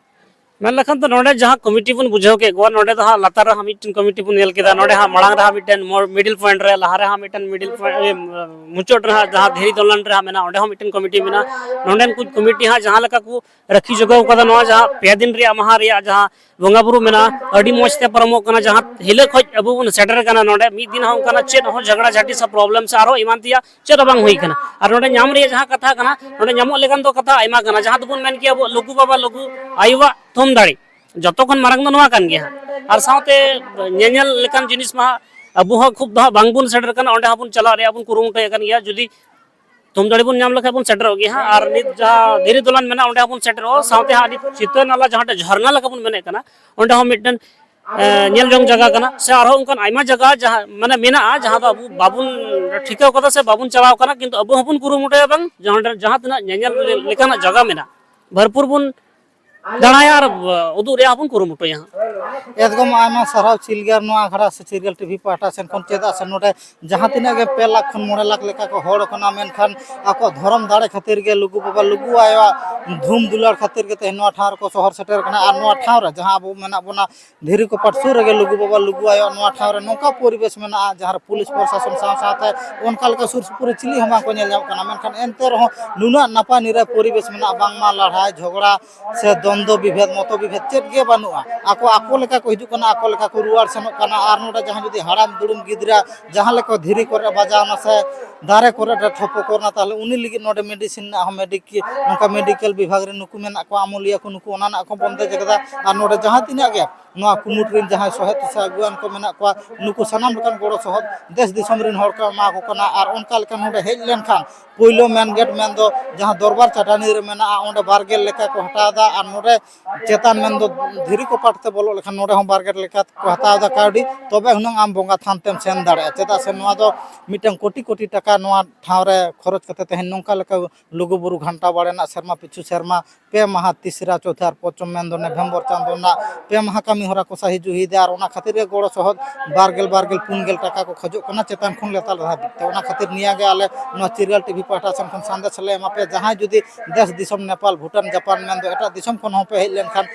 ᱢᱮᱱ ᱞᱮᱠᱷᱟᱱ ᱫᱚ ᱱᱚᱰᱮ ᱡᱟᱦᱟᱸ ᱠᱚᱢᱤᱴᱤ ᱵᱚᱱ ᱵᱩᱡᱷᱟᱹᱣ ᱠᱮᱫ ᱠᱚᱣᱟ, ᱱᱚᱰᱮ ᱫᱚ ᱦᱟᱸᱜ ᱞᱟᱛᱟᱨ ᱨᱮ ᱦᱟᱸᱜ ᱢᱤᱫᱴᱮᱱ ᱠᱚᱢᱤᱴᱤ ᱵᱚᱱ ᱧᱮᱞ ᱠᱮᱫᱟ, ᱱᱚᱰᱮ ᱦᱟᱸᱜ ᱢᱟᱲᱟᱝ ᱨᱮ ᱦᱟᱸᱜ ᱢᱤᱫᱴᱮᱱ ᱢᱤᱰᱤᱞ ᱯᱚᱭᱮᱱᱴ ᱨᱮ, ᱞᱟᱦᱟ ᱨᱮ ᱦᱟᱸᱜ ᱢᱤᱫᱴᱮᱱ ᱢᱤᱰᱤᱞ ᱯᱚᱭᱮᱱᱴ, ᱢᱩᱪᱟᱹᱫ ᱨᱮ ᱦᱟᱸᱜ ᱡᱟᱦᱟᱸ ᱫᱷᱤᱨᱤ ᱫᱚᱞᱟᱱ ᱨᱮ ᱦᱟᱸᱜ ᱢᱮᱱᱟᱜᱼᱟ, ᱚᱸᱰᱮ ᱦᱚᱸ ᱢᱤᱫᱴᱮᱱ ᱠᱚᱢᱤᱴᱤ ᱢᱮᱱᱟᱜᱼᱟ᱾ ᱱᱚᱰᱮᱱ ᱠᱚ ᱠᱚᱢᱤᱴᱤ ᱦᱟᱸᱜ ᱡᱟᱦᱟᱸ ᱞᱮᱠᱟ ᱠᱚ ᱨᱟᱹᱠᱷᱤ ᱡᱚᱜᱟᱣ ᱠᱟᱫᱟ, ᱱᱚᱣᱟ ᱡᱟᱦᱟᱸ ᱯᱮ ᱫᱤᱱ ᱨᱮᱭᱟᱜ ᱢᱟᱦᱟ ᱨᱮᱭᱟᱜ ᱡᱟᱦᱟᱸ ᱵᱚᱸᱜᱟ ᱵᱩᱨᱩ ᱢᱮᱱᱟᱜᱼᱟ, ᱟᱹᱰᱤ ᱢᱚᱡᱽ ᱛᱮ ᱯᱟᱨᱚᱢᱚᱜ ᱠᱟᱱᱟ᱾ ᱡᱟᱦᱟᱸ ᱦᱤᱞᱳᱜ ᱠᱷᱚᱡ ᱟᱵᱚ ᱵᱚᱱ ᱥᱮᱴᱮᱨ ᱠᱟᱱᱟ ᱱᱚᱰᱮ, ᱢᱤᱫ ᱫᱤᱱ ᱦᱚᱸ ᱚᱱᱠᱟᱱᱟᱜ ᱪᱮᱫ ᱦᱚᱸ ᱡᱷᱟᱜᱽᱲᱟ ᱡᱷᱟᱹᱴᱤ ᱥᱮ ᱯᱨᱚᱵᱞᱮᱢ ᱥᱮ ᱟᱨᱦᱚᱸ ᱮᱢᱟᱱ ᱛᱮᱭᱟᱜ ᱪᱮᱫ ᱦᱚᱸ ᱵᱟᱝ ᱦᱩᱭ ᱠᱟᱱᱟ᱾ ᱟᱨ ᱱᱚᱰᱮ ᱧᱟᱢ ᱨᱮᱭᱟᱜ ᱡᱟᱦᱟᱸ ᱠᱟᱛᱷᱟ ᱠᱟᱱᱟ, ᱱᱚᱰᱮ ᱧᱟᱢᱚᱜ ᱞᱮᱠᱟᱱ ᱫᱚ ᱠᱟᱛᱷᱟ ᱟᱭᱢᱟ ᱠᱟᱱᱟ, ᱡᱟᱦᱟᱸ ᱫᱚᱵᱚᱱ ᱢᱮᱱ ᱠᱮᱭᱟ ᱟᱵᱚ ᱞᱩᱜᱩ ᱵᱟᱵᱟ ᱞᱩᱜᱩ ᱟᱭᱳᱣᱟᱜ ᱛᱷᱩᱢ ᱫᱟᱲᱮ, ᱡᱚᱛᱚ ᱠᱷᱚᱱ ᱢᱟᱨᱟᱝ ᱫᱚ ᱱᱚᱣᱟ ᱠᱟᱱ ᱜᱮᱭᱟ ᱦᱟᱸᱜ᱾ ᱟᱨ ᱥᱟᱶᱛᱮ ᱧᱮᱧᱮᱞ ᱞᱮᱠᱟᱱ ᱡᱤᱱᱤᱥ ᱢᱟ ᱦᱟᱸᱜ ᱟᱵᱚ ᱦᱚᱸ ᱠᱷᱩᱵ ᱫᱚ ᱦᱟᱸᱜ ᱵᱟᱝᱵᱚᱱ ᱥᱮᱴᱮᱨ ᱠᱟᱱᱟ, ᱚᱸᱰᱮ ᱦᱚᱸᱵᱚᱱ ᱪᱟᱞᱟᱜ ᱨᱮᱭᱟᱜ ᱵᱚᱱ ᱠᱩᱨᱩᱢᱩᱴᱩᱭᱮᱫ ᱠᱟᱱ ᱜᱮᱭᱟ᱾ ᱡᱩᱫᱤ ᱛᱷᱩᱢ ᱫᱟᱲᱮ ᱵᱚᱱ ᱧᱟᱢ ᱞᱮᱠᱷᱟᱱ ᱵᱚᱱ ᱥᱮᱴᱮᱨᱚᱜ ᱜᱮᱭᱟ ᱦᱟᱸᱜ᱾ ᱟᱨ ᱱᱤᱛ ᱡᱟᱦᱟᱸ ᱫᱷᱤᱨᱤ ᱫᱚᱞᱟᱱ ᱢᱮᱱᱟᱜᱼᱟ, ᱚᱸᱰᱮ ᱦᱚᱸᱵᱚᱱ ᱥᱮᱴᱮᱨᱚᱜᱼᱟ᱾ ᱥᱟᱶᱛᱮ ᱦᱟᱸᱜ ᱱᱤᱛ ᱪᱤᱛᱟᱹᱨ ᱱᱟᱞᱟ ᱡᱟᱦᱟᱸᱴᱟᱜ ᱡᱷᱟᱨᱱᱟ ᱞᱮᱠᱟ ᱵᱚᱱ ᱢᱮᱱᱮᱫ ᱠᱟᱱᱟ, ᱚᱸᱰᱮ ᱦᱚᱸ ᱢᱤᱫᱴᱮᱱ ᱮ, ᱧᱮᱞ ᱡᱚᱝ ᱡᱟᱭᱜᱟ ᱠᱟᱱᱟ, ᱥᱮ ᱟᱨᱦᱚᱸ ᱚᱱᱠᱟᱱ ᱟᱭᱢᱟ ᱡᱟᱭᱜᱟ ᱡᱟᱦᱟᱸ ᱢᱟᱱᱮ ᱢᱮᱱᱟᱜᱼᱟ, ᱡᱟᱦᱟᱸ ᱫᱚ ᱟᱵᱚ ᱵᱟᱵᱚᱱ ᱴᱷᱤᱠᱟᱹ ᱠᱟᱫᱟ ᱥᱮ ᱵᱟᱵᱚᱱ ᱪᱟᱞᱟᱣ ᱠᱟᱱᱟ, ᱠᱤᱱᱛᱩ ᱟᱵᱚ ᱦᱚᱸᱵᱚᱱ ᱠᱩᱨᱩᱢᱩᱴᱩᱭᱟ ᱵᱟᱝ ᱡᱟᱦᱟᱸ, ᱡᱟᱦᱟᱸ ᱛᱤᱱᱟᱹᱜ ᱧᱮᱧᱮᱞ ᱞᱮᱠᱟᱱᱟᱜ ᱡᱟᱭᱜᱟ ᱢᱮᱱᱟᱜᱼᱟ, ᱵᱷᱚᱨᱯᱩᱨ ᱵᱚᱱ ᱫᱟᱬᱟᱭᱟ ᱟᱨ ᱩᱫᱩᱜ ᱨᱮᱭᱟᱜ ᱦᱚᱸᱵᱚᱱ ᱠᱩᱨᱩᱢᱩᱴᱩᱭᱟ ᱦᱟᱸᱜ᱾ ᱮᱠᱫᱚᱢ ᱟᱭᱢᱟ ᱥᱟᱨᱦᱟᱣ ᱪᱤᱞᱜᱟᱨ ᱱᱚᱣᱟ ᱟᱠᱷᱲᱟ ᱥᱮ ᱪᱤᱨᱜᱟᱹᱞ ᱴᱤᱵᱷᱤ ᱯᱟᱦᱴᱟ ᱥᱮᱱ ᱠᱷᱚᱱ, ᱪᱮᱫᱟᱜ ᱥᱮ ᱱᱚᱰᱮ ᱡᱟᱦᱟᱸ ᱛᱤᱱᱟᱹᱜ ᱜᱮ ᱯᱮ ᱞᱟᱠᱷ ᱠᱷᱚᱱ ᱢᱚᱬᱮ ᱞᱟᱠᱷ ᱞᱮᱠᱟ ᱠᱚ ᱦᱚᱲ ᱠᱟᱱᱟ, ᱢᱮᱱᱠᱷᱟᱱ ᱟᱠᱚᱣᱟᱜ ᱫᱷᱚᱨᱚᱢ ᱫᱟᱲᱮ ᱠᱷᱟᱹᱛᱤᱨ ᱜᱮ, ᱞᱩᱜᱩ ᱵᱟᱵᱟ ᱞᱩᱜᱩ ᱟᱭᱳᱣᱟᱜ ᱫᱷᱩᱢ ᱫᱩᱞᱟᱹᱲ ᱠᱷᱟᱹᱛᱤᱨ ᱜᱮ ᱛᱮᱦᱮᱧ ᱱᱚᱣᱟ ᱴᱷᱟᱶ ᱨᱮᱠᱚ ᱥᱚᱦᱚᱨ ᱥᱮᱴᱮᱨ ᱠᱟᱱᱟ᱾ ᱟᱨ ᱱᱚᱣᱟ ᱴᱷᱟᱶ ᱨᱮ ᱡᱟᱦᱟᱸ ᱟᱵᱚ ᱢᱮᱱᱟᱜ ᱵᱚᱱᱟ ᱫᱷᱤᱨᱤ ᱠᱚᱯᱟᱴ ᱥᱩᱨ ᱨᱮᱜᱮ ᱞᱩᱜᱩ ᱵᱟᱵᱟ ᱞᱩᱜᱩ ᱟᱭᱳ, ᱱᱚᱣᱟ ᱴᱷᱟᱶ ᱨᱮ ᱱᱚᱝᱠᱟ ᱯᱚᱨᱤᱵᱮᱥ ᱢᱮᱱᱟᱜᱼᱟ, ᱡᱟᱦᱟᱸ ᱨᱮ ᱯᱩᱞᱤᱥ ᱯᱨᱚᱥᱟᱥᱚᱱ ᱥᱟᱶ ᱥᱟᱶᱛᱮ ᱚᱱᱠᱟ ᱞᱮᱠᱟ ᱥᱩᱨ ᱥᱩᱯᱩᱨ ᱨᱮ ᱪᱤᱞᱤ ᱦᱚᱸ ᱵᱟᱝ ᱠᱚ ᱧᱮᱞ ᱧᱟᱢᱚᱜ ᱠᱟᱱᱟ, ᱢᱮᱱᱠᱷᱟᱱ ᱮᱱᱛᱮ ᱨᱮᱦᱚᱸ ᱱᱩᱱᱟᱹᱜ ᱱᱟᱯᱟᱭ ᱱᱤᱨᱟᱹᱭ ᱯᱚᱨᱤᱵᱮᱥ ᱢᱮᱱᱟᱜᱼᱟ, ᱵᱟᱝᱢᱟ ᱞᱟᱹᱲᱦᱟᱹᱭ ᱡᱷᱚᱜᱽᱲᱟ ᱥᱮ ᱫᱚᱱᱫᱚ ᱵᱤᱵᱷᱮᱫ, ᱢᱚᱛᱚ ᱵᱤᱵᱷᱮᱫ ᱪᱮᱫ ᱜᱮ ᱵᱟᱹᱱᱩᱜᱼᱟ᱾ ᱟᱠᱚ ᱟᱠᱚ ᱞᱮᱠᱟ ᱠᱚ ᱦᱤᱡᱩᱜ ᱠᱟᱱᱟ, ᱟᱠᱚ ᱞᱮᱠᱟ ᱠᱚ ᱨᱩᱣᱟᱹᱲ ᱥᱮᱱᱚᱜ ᱠᱟᱱᱟ᱾ ᱟᱨ ᱱᱚᱰᱮ ᱡᱟᱦᱟᱸᱭ ᱡᱩᱫᱤ ᱦᱟᱲᱟᱢ ᱫᱩᱲᱩᱢ ᱜᱤᱫᱽᱨᱟᱹ ᱡᱟᱦᱟᱸ ᱞᱮᱠᱟ ᱫᱷᱤᱨᱤ ᱠᱚᱨᱮ ᱵᱟᱡᱟᱣ ᱮᱱᱟ ᱥᱮ ᱫᱟᱨᱮ ᱠᱚᱨᱮ ᱴᱷᱚᱯᱚ ᱠᱚᱨ ᱮᱱᱟ, ᱛᱟᱦᱚᱞᱮ ᱩᱱᱤ ᱞᱟᱹᱜᱤᱫ ᱱᱚᱰᱮ ᱢᱮᱰᱤᱥᱤᱱ ᱨᱮᱱᱟᱜ ᱦᱚᱸ ᱢᱮᱰᱤᱠᱮ-, ᱱᱚᱝᱠᱟ ᱢᱮᱰᱤᱠᱮᱞ ᱵᱤᱵᱷᱟᱜᱽ ᱨᱮ ᱱᱩᱠᱩ ᱢᱮᱱᱟᱜ ᱠᱚᱣᱟ, ᱟᱢᱩᱞᱤᱭᱟᱹ ᱠᱚ, ᱱᱩᱠᱩ ᱚᱱᱟ ᱨᱮᱱᱟᱜ ᱠᱚ ᱵᱚᱱᱫᱮᱡᱽ ᱟᱠᱟᱫᱟ᱾ ᱟᱨ ᱱᱚᱰᱮ ᱡᱟᱦᱟᱸ ᱛᱤᱱᱟᱹᱜ ᱜᱮ ᱱᱚᱣᱟ ᱠᱩᱢᱩᱴ ᱨᱮᱱ ᱡᱟᱦᱟᱸᱭ ᱥᱚᱦᱮᱫ ᱥᱮ ᱟᱹᱜᱩᱣᱟᱱ ᱠᱚ ᱢᱮᱱᱟᱜ ᱠᱚᱣᱟ, ᱱᱩᱠᱩ ᱥᱟᱱᱟᱢ ᱞᱮᱠᱟᱱ ᱜᱚᱲᱚ ᱥᱚᱦᱚᱫ ᱫᱮᱥ ᱫᱤᱥᱚᱢ ᱨᱮᱱ ᱦᱚᱲ ᱠᱚ ᱮᱢᱟ ᱠᱚ ᱠᱟᱱᱟ᱾ ᱟᱨ ᱚᱱᱠᱟ ᱞᱮᱠᱟ ᱱᱚᱰᱮ ᱦᱮᱡ ᱞᱮᱱᱠᱷᱟᱱ ᱯᱳᱭᱞᱳ ᱢᱮᱱ ᱜᱮᱴ ᱢᱮᱱᱫᱚ ᱡᱟᱦᱟᱸ ᱫᱚᱨᱵᱟᱨ ᱪᱟᱹᱴᱟᱹᱱᱤ ᱨᱮ ᱢᱮᱱᱟᱜᱼᱟ, ᱚᱸᱰᱮ ᱵᱟᱨᱜᱮᱞ ᱞᱮᱠᱟ ᱠᱚ ᱦᱟᱛᱟᱣ ᱮᱫᱟ᱾ ᱟᱨ ᱱᱚᱰᱮ ᱪᱮᱛᱟᱱ ᱢᱮᱱᱫᱚ ᱫᱷᱤᱨᱤ ᱠᱚᱯᱟᱴ ᱛᱮ ᱵᱚᱞᱚᱜ ᱞᱮᱠᱷᱟᱱ ᱱᱚᱰᱮ ᱦᱚᱸ ᱵᱟᱨᱜᱮᱞ ᱞᱮᱠᱟ ᱠᱚ ᱦᱟᱛᱟᱣ ᱮᱫᱟ ᱠᱟᱹᱣᱰᱤ, ᱛᱚᱵᱮ ᱦᱩᱱᱟᱹᱝ ᱟᱢ ᱵᱚᱸᱜᱟ ᱛᱷᱟᱱ ᱛᱮᱢ ᱥᱮᱱ ᱫᱟᱲᱮᱭᱟᱜᱼᱟ᱾ ᱪᱮᱫᱟᱜ ᱥᱮ ᱱᱚᱣᱟ ᱫᱚ ᱢᱤᱫᱴᱟᱝ ᱠᱳᱴᱤ ᱠᱳᱴᱤ ᱴᱟᱠᱟ ᱱᱚᱣᱟ ᱴᱷᱟᱶ ᱨᱮ ᱠᱷᱚᱨᱚᱪ ᱠᱟᱛᱮ ᱛᱮᱦᱮᱧ ᱱᱚᱝᱠᱟ ᱞᱮᱠᱟ ᱞᱩᱜᱩ ᱵᱩᱨᱩ ᱜᱷᱟᱱᱴᱟ ᱵᱟᱲᱮ ᱨᱮᱱᱟᱜ ᱥᱮᱨᱢᱟ ᱯᱤᱪᱷᱩ ᱥᱮᱨᱢᱟ ᱯᱮ ᱢᱟᱦᱟ, ᱛᱤᱥᱨᱟ, ᱪᱳᱣᱛᱷᱟ ᱟᱨ ᱯᱚᱧᱪᱚᱢ ᱢᱮᱱᱫᱚ ᱱᱚᱵᱷᱮᱢᱵᱚᱨ ᱪᱟᱸᱫᱚ ᱨᱮᱱᱟᱜ ᱯᱮ ᱢᱟᱦᱟ ᱠᱟᱹᱢᱤ ᱦᱚᱨᱟ ᱠᱚ ᱥᱟᱹᱦᱤ ᱡᱩᱦᱤᱭᱮᱫᱟ᱾ ᱟᱨ ᱚᱱᱟ ᱠᱷᱟᱹᱛᱤᱨ ᱜᱮ ᱜᱚᱲᱚ ᱥᱚᱦᱚᱫ ᱵᱟᱨ ᱜᱮᱞ, ᱵᱟᱨ ᱜᱮᱞ ᱯᱩᱱ ᱜᱮᱞ ᱴᱟᱠᱟ ᱠᱚ ᱠᱷᱚᱡᱚᱜ ᱠᱟᱱᱟ ᱪᱮᱛᱟᱱ ᱠᱷᱚᱱ ᱞᱟᱛᱟᱨ ᱫᱷᱟᱹᱵᱤᱡ ᱛᱮ᱾ ᱚᱱᱟ ᱠᱷᱟᱹᱛᱤᱨ ᱱᱤᱭᱟᱹ ᱜᱮ ᱟᱞᱮ ᱱᱚᱣᱟ ᱪᱤᱨᱜᱟᱞ ᱴᱤᱵᱷᱤ ᱯᱟᱦᱴᱟ ᱥᱮᱱ ᱠᱷᱚᱱ ᱥᱟᱸᱫᱮᱥ ᱞᱮ ᱮᱢᱟ ᱯᱮᱭᱟ, ᱡᱟᱦᱟᱸᱭ ᱡᱩᱫᱤ ᱫᱮᱥ ᱫᱤᱥᱚᱢ ᱱᱮᱯᱟᱞ, ᱵᱷᱩᱴᱟᱱ, ᱡᱟᱯᱟᱱ ᱢᱮᱱᱫᱚ ᱮᱴᱟᱜ ᱫᱤᱥᱚᱢ ᱠᱷᱚᱱ ᱦᱚᱸᱯᱮ ᱦᱮᱡ ᱞᱮᱱᱠᱷᱟᱱ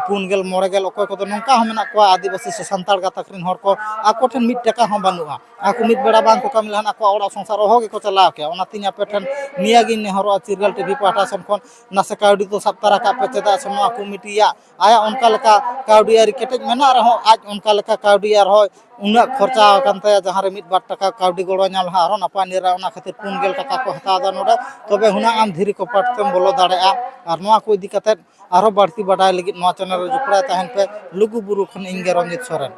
ᱯᱩᱱ ᱜᱮᱞ, ᱢᱚᱬᱮ ᱜᱮᱞ, ᱚᱠᱚᱭ ᱠᱚᱫᱚ ᱱᱚᱝᱠᱟ ᱦᱚᱸ ᱢᱮᱱᱟᱜ ᱠᱚᱣᱟ ᱟᱹᱫᱤᱵᱟᱹᱥᱤ ᱥᱮ ᱥᱟᱱᱛᱟᱲ ᱜᱟᱛᱟᱠ ᱨᱮᱱ ᱦᱚᱲ ᱠᱚ ᱟᱠᱚ ᱴᱷᱮᱱ ᱢᱤᱫ ᱴᱟᱠᱟ ᱦᱚᱸ ᱵᱟᱹᱱᱩᱜᱼᱟ᱾ ᱟᱠᱚ ᱢᱤᱫ ᱵᱮᱲᱟ ᱵᱟᱝ ᱠᱚ ᱠᱟᱹᱢᱤ ᱞᱮᱠᱷᱟᱱ ᱟᱠᱚᱣᱟᱜ ᱚᱲᱟᱜ ᱥᱚᱝᱥᱟᱨ ᱚᱦᱚ ᱜᱮᱠᱚ ᱪᱟᱞᱟᱣ ᱠᱮᱭᱟ᱾ ᱚᱱᱟᱛᱮᱧ ᱟᱯᱮ ᱴᱷᱮᱱ ᱱᱤᱭᱟᱹᱜᱤᱧ ᱱᱮᱦᱚᱨᱚᱜᱼᱟ, ᱪᱤᱨᱜᱟᱞ ᱴᱤᱵᱷᱤ ᱯᱟᱦᱴᱟ ᱥᱮᱱ ᱠᱷᱚᱱ ᱱᱟᱥᱮ ᱠᱟᱹᱣᱰᱤ ᱫᱚ ᱥᱟᱵ ᱛᱟᱨᱟ ᱠᱟᱜ ᱯᱮ, ᱪᱮᱫᱟᱜ ᱥᱮ ᱱᱚᱣᱟ ᱠᱚᱢᱤᱴᱤᱭᱟᱜ ᱟᱭᱟᱜ ᱚᱱᱠᱟ ᱞᱮᱠᱟ ᱠᱟᱹᱣᱰᱤ ᱟᱹᱨᱤ ᱠᱮᱴᱮᱡ ᱢᱮᱱᱟᱜ ᱨᱮᱦᱚᱸ ᱟᱡ ᱚᱱᱠᱟ ᱞᱮᱠᱟ ᱠᱟᱹᱣᱰᱤ ᱟᱨᱦᱚᱸ ᱩᱱᱟᱹᱜ ᱠᱷᱚᱨᱪᱟ ᱟᱠᱟᱱ ᱛᱟᱭᱟ, ᱡᱟᱦᱟᱸ ᱨᱮ ᱢᱤᱫ ᱵᱟᱨ ᱴᱟᱠᱟ ᱠᱟᱹᱣᱰᱤ ᱜᱚᱲᱚ ᱧᱟᱢ ᱞᱮᱠᱷᱟᱱ ᱟᱨᱦᱚᱸ ᱱᱟᱯᱟᱭ ᱱᱤᱨᱟᱭ᱾ ᱚᱱᱟ ᱠᱷᱟᱹᱛᱤᱨ ᱯᱩᱱ ᱜᱮᱞ ᱴᱟᱠᱟ ᱠᱚ ᱦᱟᱛᱟᱣ ᱮᱫᱟ ᱱᱚᱰᱮ, ᱛᱚᱵᱮ ᱦᱩᱱᱟᱹᱝ ᱟᱢ ᱫᱷᱤᱨᱤ ᱠᱚᱯᱟᱴ ᱛᱮᱢ ᱵᱚᱞᱚ ᱫᱟᱲᱮᱭᱟᱜᱼᱟ᱾ ᱟᱨ ᱱᱚᱣᱟ ᱠᱚ ᱤᱫᱤ ᱠᱟᱛᱮᱫ ᱟᱨᱦᱚᱸ ᱵᱟᱹᱲᱛᱤ ᱵᱟᱰᱟᱭ ᱞᱟᱹᱜᱤᱫ ᱱᱚᱣᱟ ᱪᱮᱱᱮᱞ ᱨᱮ ᱡᱚᱯᱲᱟᱣ ᱛᱟᱦᱮᱱ ᱯᱮ᱾ ᱞᱩᱜᱩ ᱵᱩᱨᱩ ᱠᱷᱚᱱ ᱤᱧ ᱜᱮ ᱨᱚᱧᱡᱤᱛ ᱥᱚᱨᱮᱱ᱾